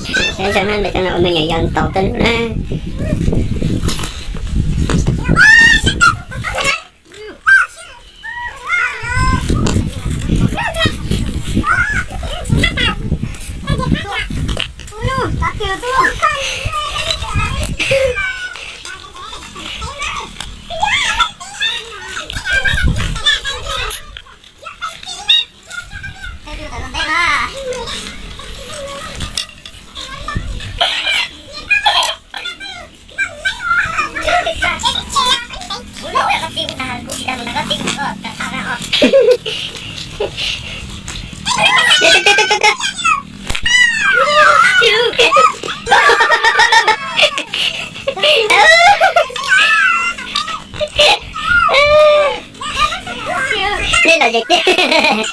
Sawv no ua me nyuam yaus ntaus tau lub na. Nej los ze tiag.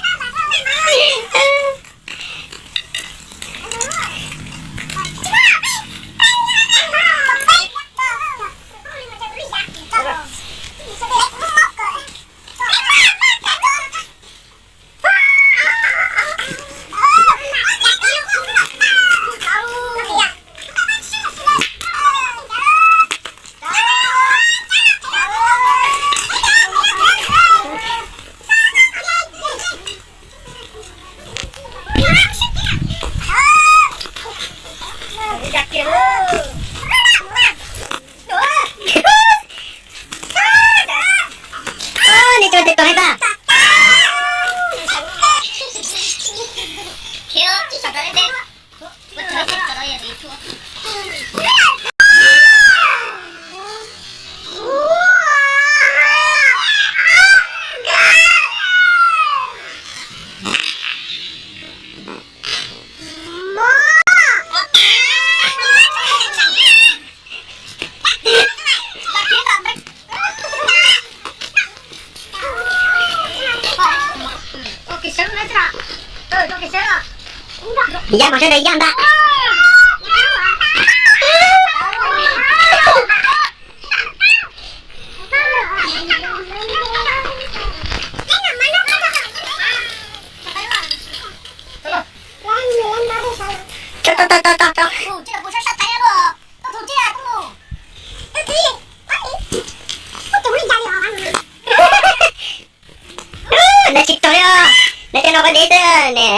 Nej tso tes tom li tas. Yaj mas sawv daws yaj ntag. Tau tau tau tau tau. Nws tsis raug li os, nws cov no pab dev xwb ne.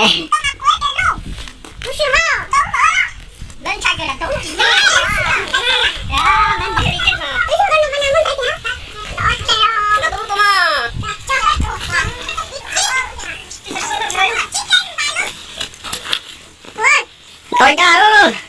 Ntau ncaj.